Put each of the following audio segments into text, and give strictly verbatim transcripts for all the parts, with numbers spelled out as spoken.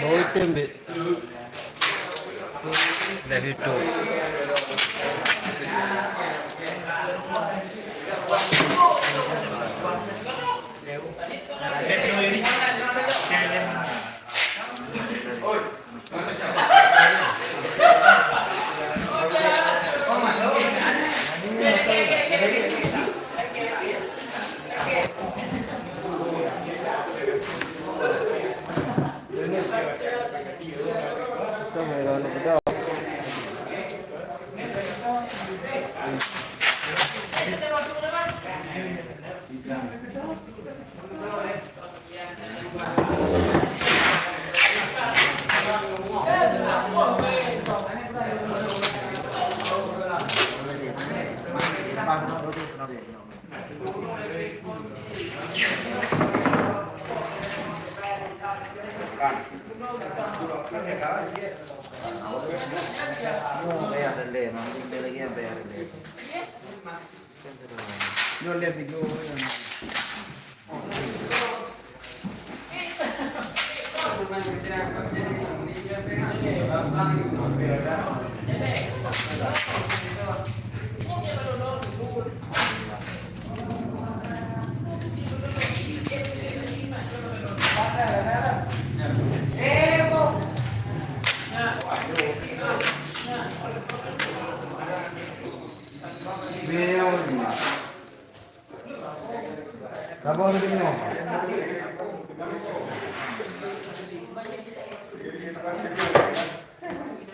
Oh, itu ambil. Dah tutup.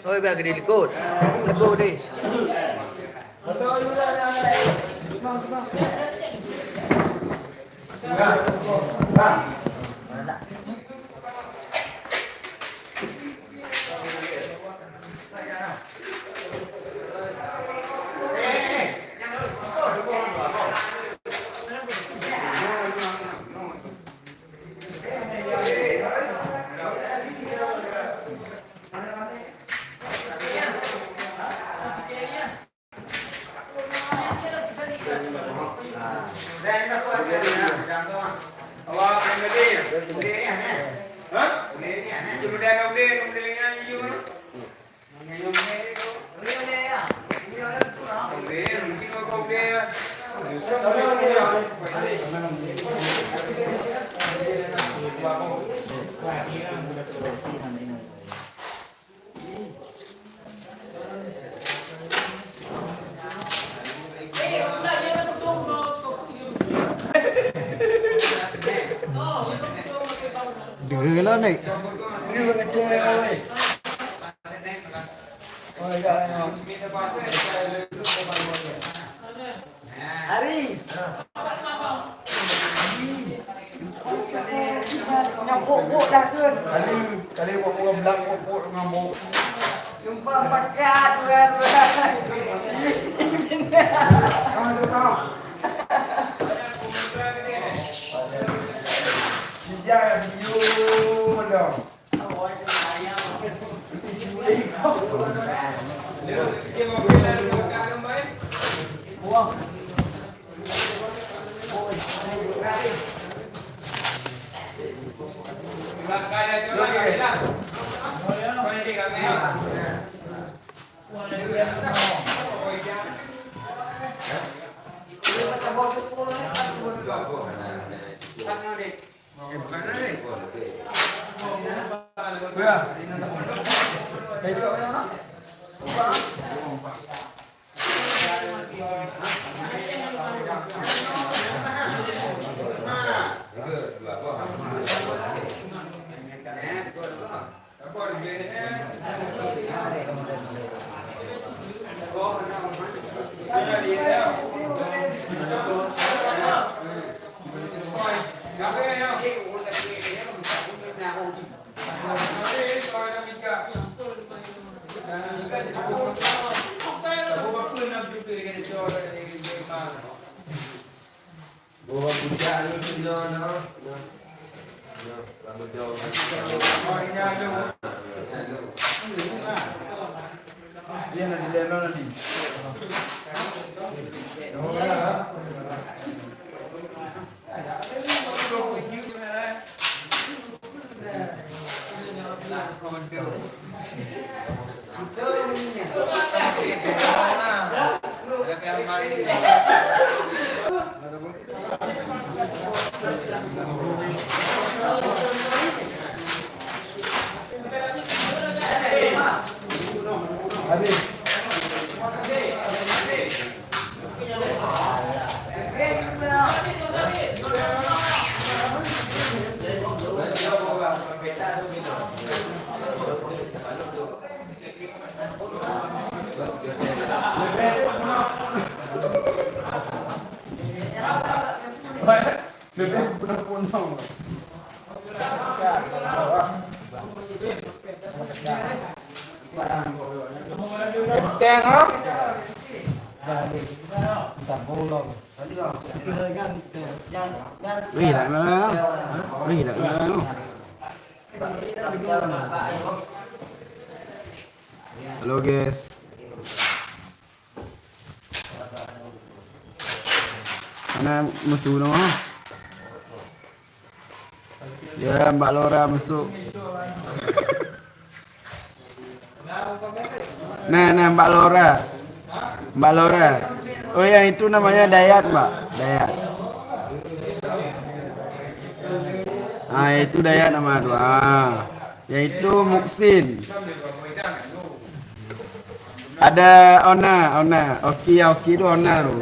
Oi, biar gede likot. Likot deh. Dua lah, Nek. Ari. Nyang pok-pok dah, Teun. Kali, kali pok-pok belang, pok-pok dengan pok. Numpang pakat, Tuhan. Ah, tu tahu. Sijak video mana? Teng, ha? Wih, tak kenal. Wih, tak kenal. Halo, guys. Mana musuh nama? Ya, Mbak Lora masuk. Nah, nah, Mbak Lora. Mbak Lora. Oh, yang itu namanya Dayat, Mbak. Dayat. Ah, itu Dayat nama tu. Ah, yang itu Muksin. Ada Ona, Ona. Oki, ya, Oki tu Ona tu.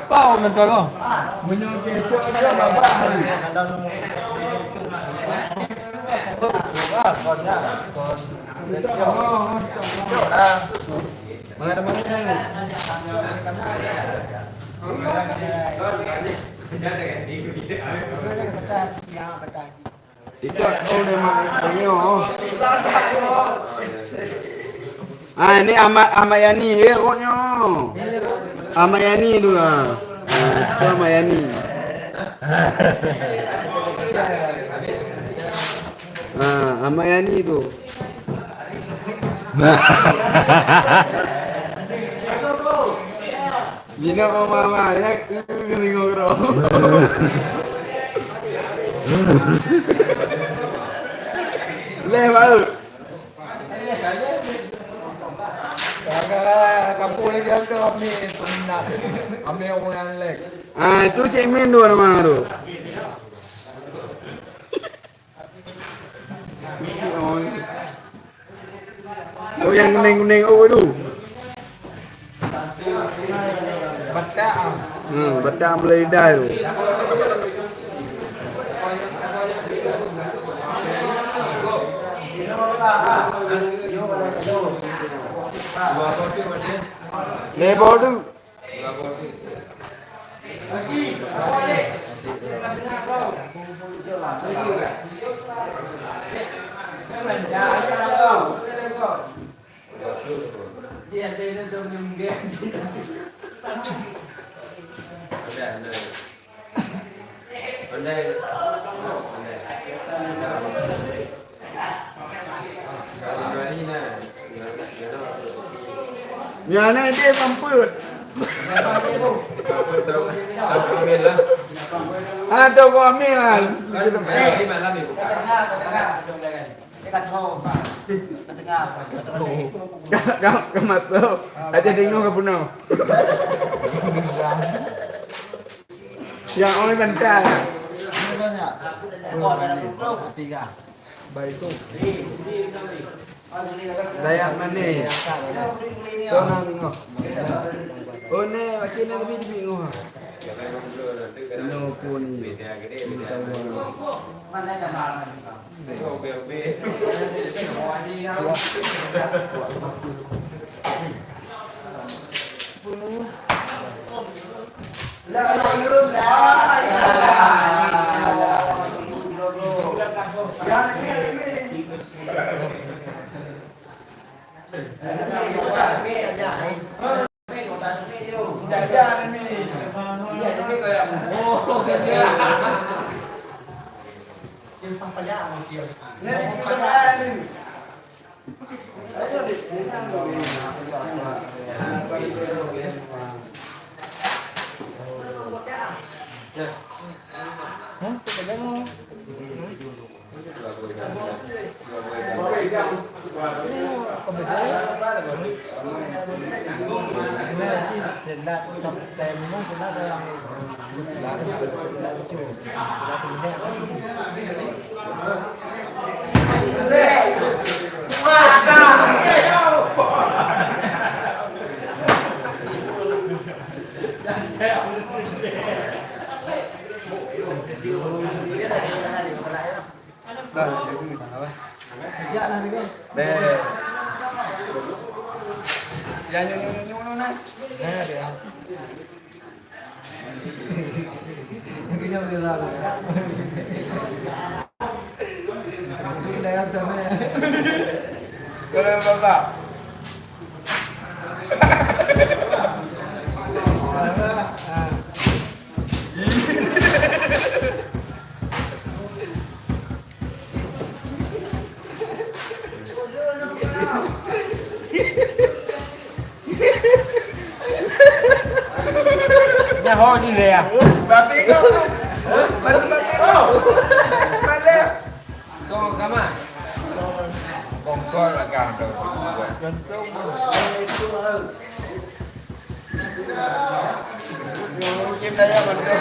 Pau ngon kau. Meunyoe keuchok dia babah hari. Tidak, oh, dia mak nyoe. Ah, ini Ahmad, Ahmad Yani, eh, kok nyoe. Ahmad Yani tu, ah. Ah, itu Ahmad Yani. Ah, Ahmad Yani tu. Jinoe mama, ya, keuneuk ngieng droe. Leh baru. Kampung lagi angka ambil peminat. Ambil orang lek. Ah, itu Cik Min tu nama tu. Oh, yang kuning-kuning, oh, tu. Batak. Hmm, batak mulai dah tu. Lebar tu. Nyan na dia mampet. Ah, tu kau ambil lah. Ka, ka, ka masuk. Aja dengar ka punah. Yang orang bantai. Tiga. Baik tu. Dayak manis. Kau nak tengok. Oh, ni, makin ni lebih lebih tengok. Ini pun. Nyaho ni le ya. Babi kau. Balik, balik. Balik. Kau kama? Kongkol lah kau tu. Gantung. Mungkin dah ya, gantung.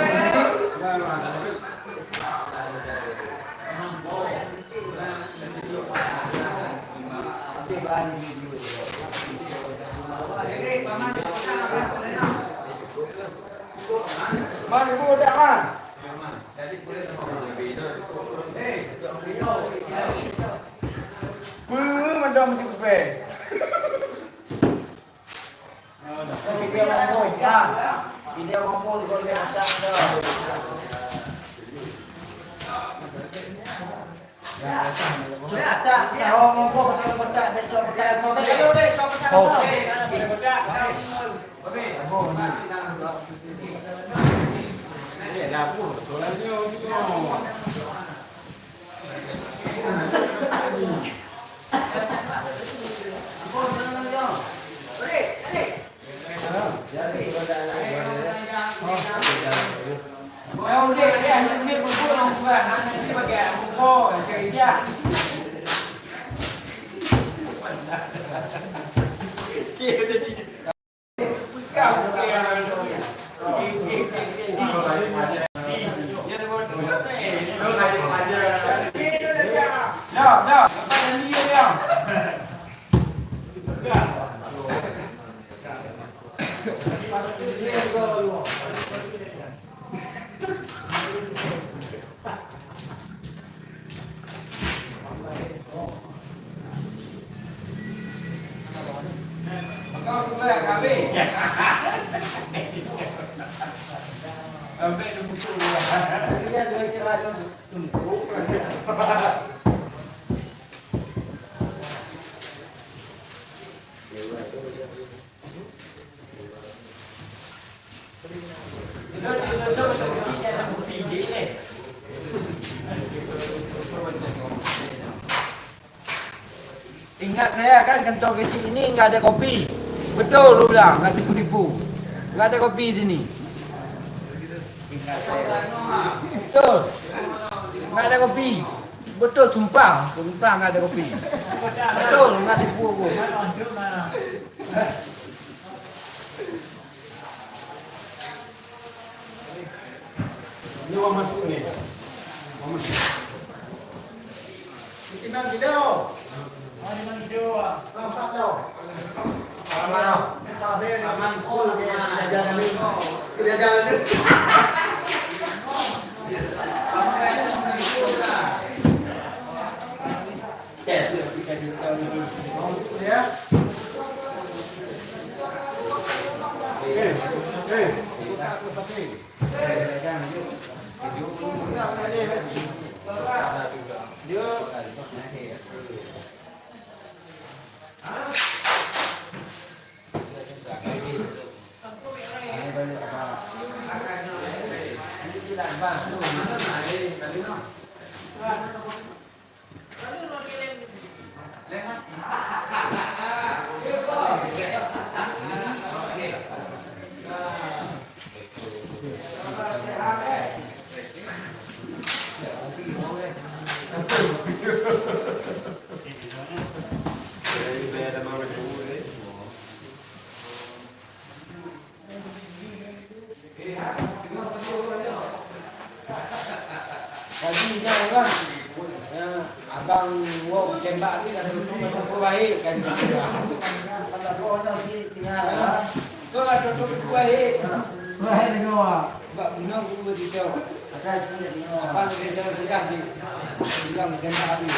Ingat saya kan, kantong kecil ini nggak ada kopi. Betul lu bilang, nggak tipu-tipu. Nggak ada kopi sini. Betul. Nggak ada kopi. Betul, sumpah. Sumpah nggak ada kopi. Betul, nggak tipu aku. Ni orang masuk ni. Orang masuk. Timbang kilo. Oh, timbang kilo, ah. Empat kilo. Aman, aman. Aman. Oh, dia jalan ni. Dia jalan ni. Ya. Eh, eh. Jadi nyoe kan, ya, abang wong tembak ni dah tutup, tutup baik kan. Kau dah tutup, tutup baik. Baik ni kau. Bak bunoe guru tiga. Abang tiga sudah di bilang tembak habis.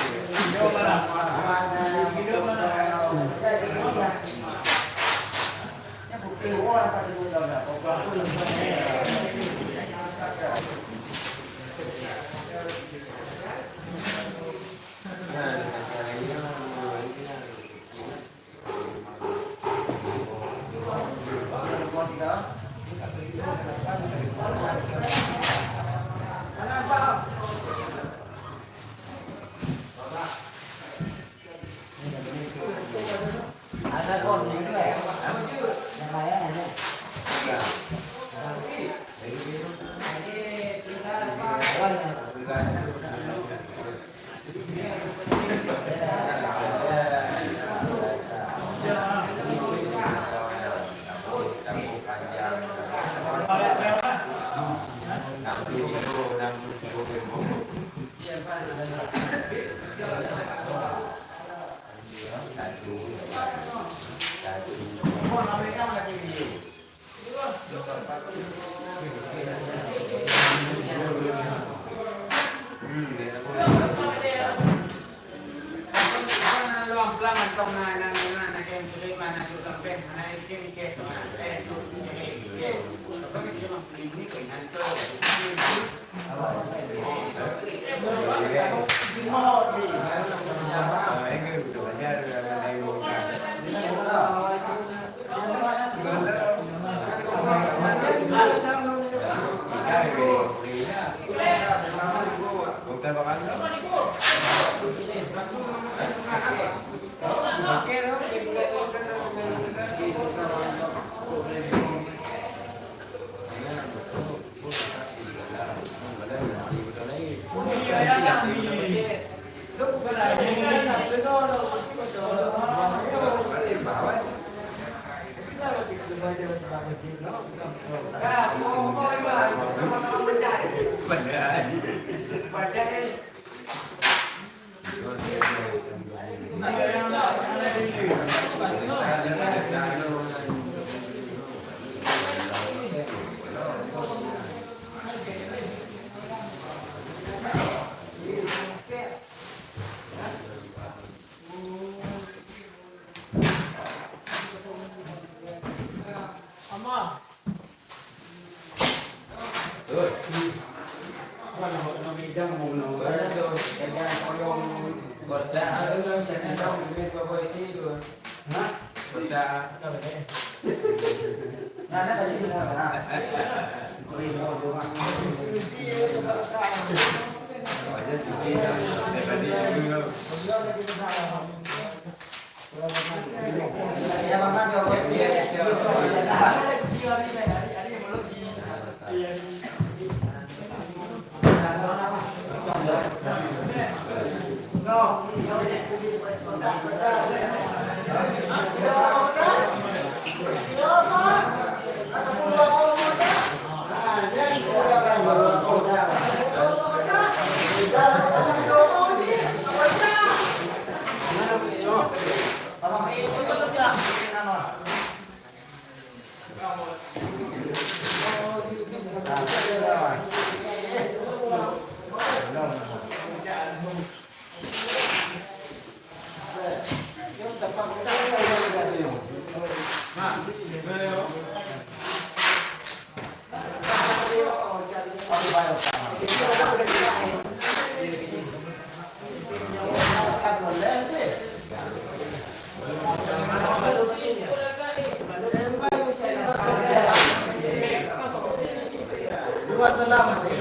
Dua telah mati.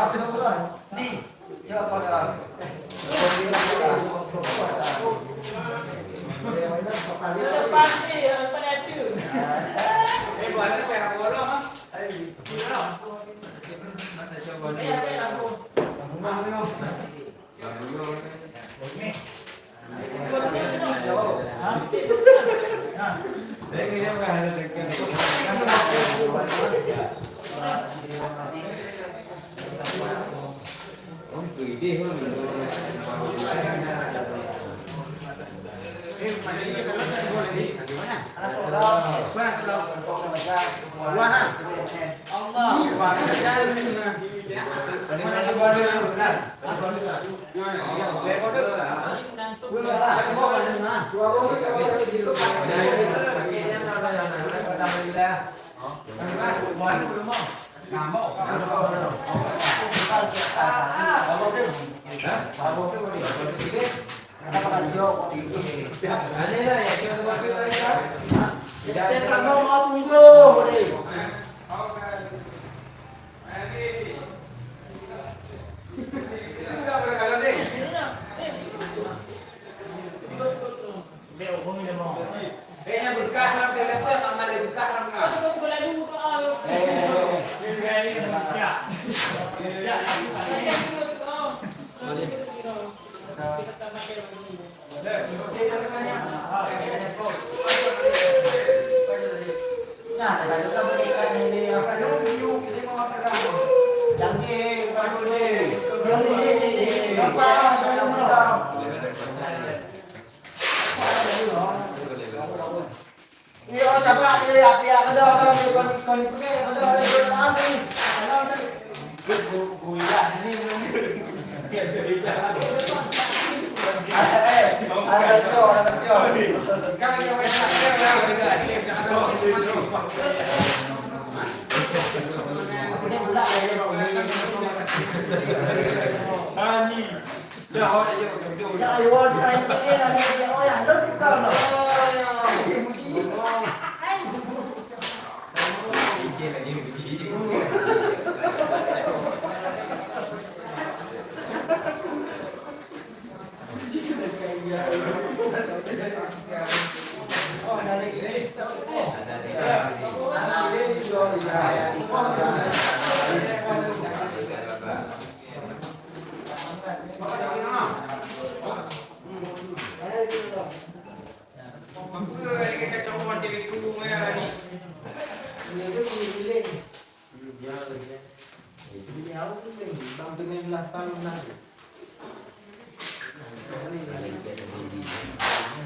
Ni, ya, Pak Dara. Pasti, yang paling tu. Eh, buat apa yang bolong, ah? Eh, iya. Mana coba ni? Allah.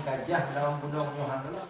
Gajah dalam gunong nyoe.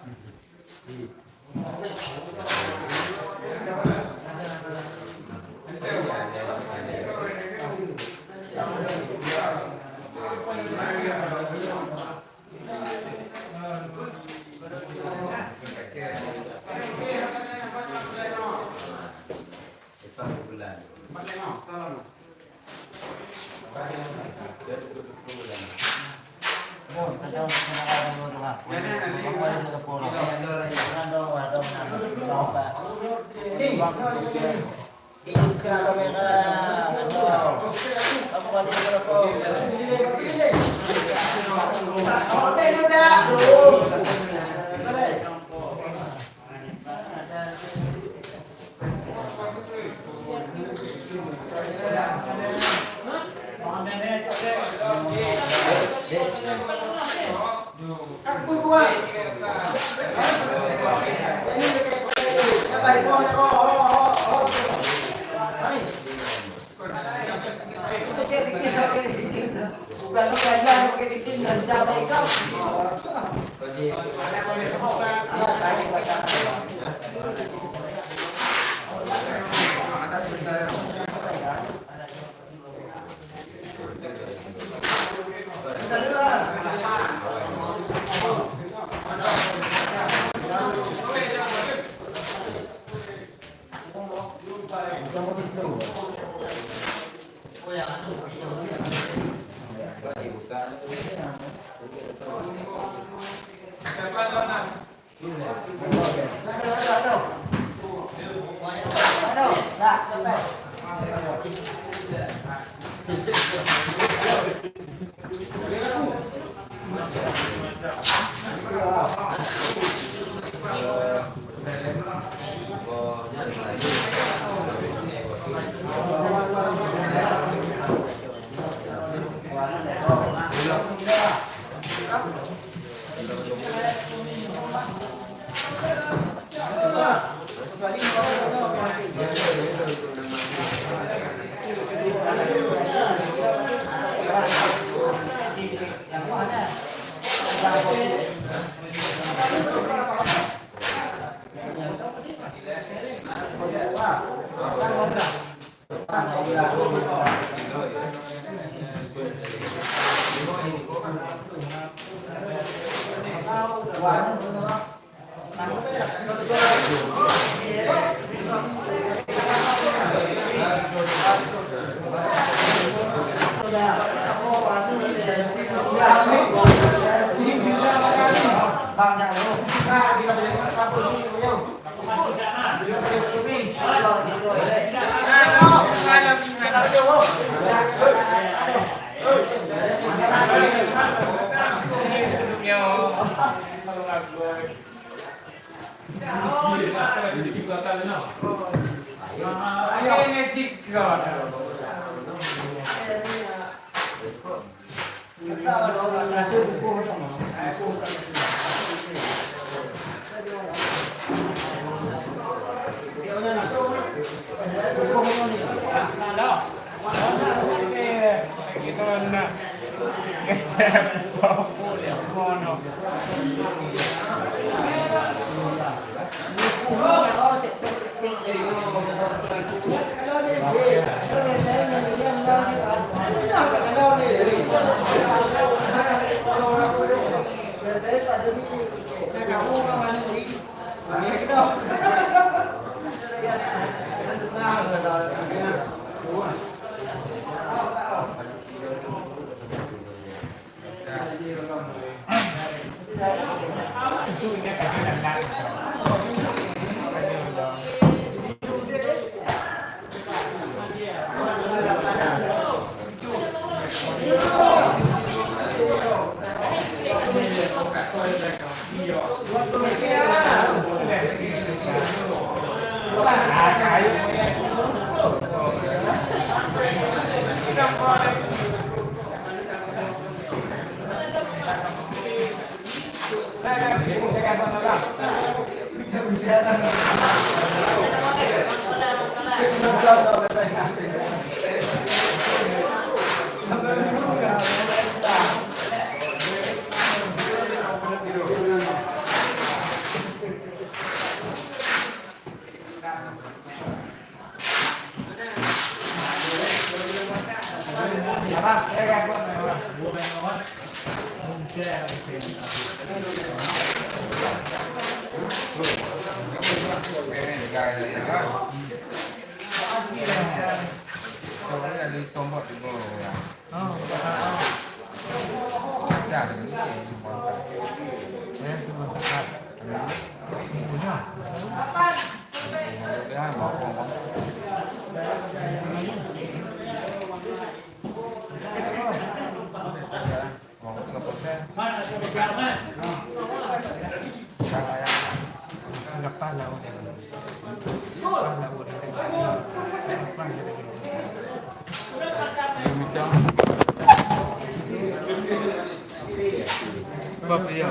Bab iya.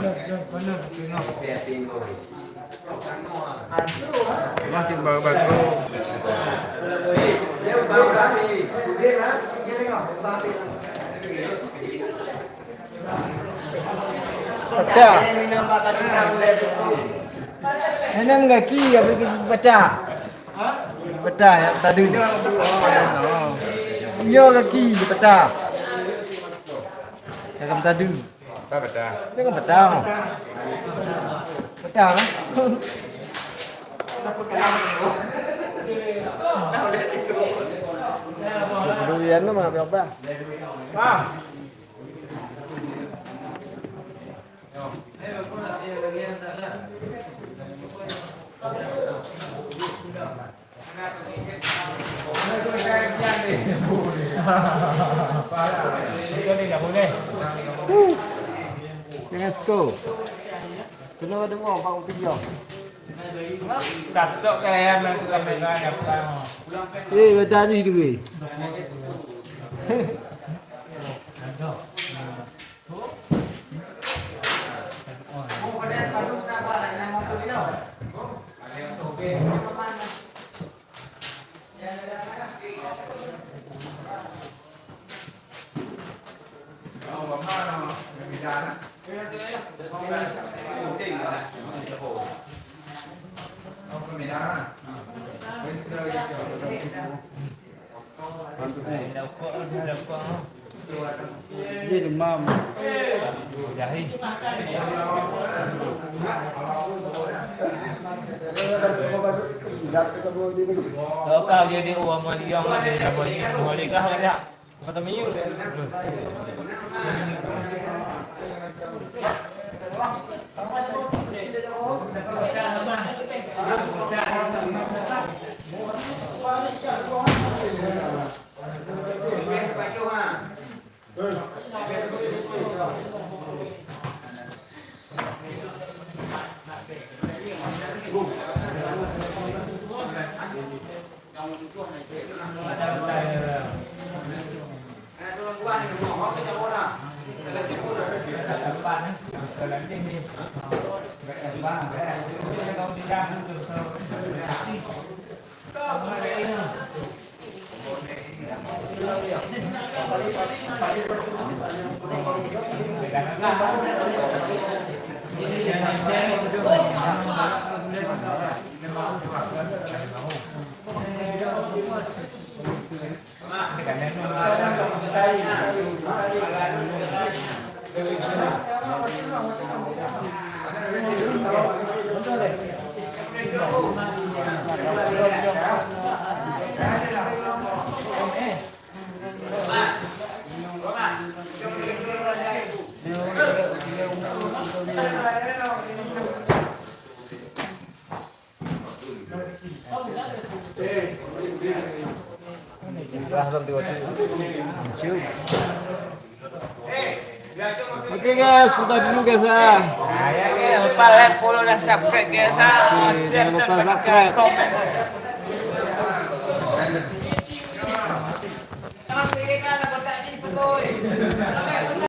Masih baru-baru. Peta. Enam gaki ya bagi peta. Peta ya tadi. Yo gaki peta. Cakap tadi. Apa peta? Ini kan peta. Peta kan? Durian tu mana berapa? Jangan seko. Kena deungoe bak video. Tatok kalian nanti kamera dapat. Eh, beda ni dua. Ye, demam. Lokal jadi orang maliang ada nama ni, boleh kah ya? Kata miyup. Oke guys, sudah dulu guys ya. Nah, ya, ya, lupa like, follow dan subscribe guys. Ah, oke, jangan lupa subscribe. Komen.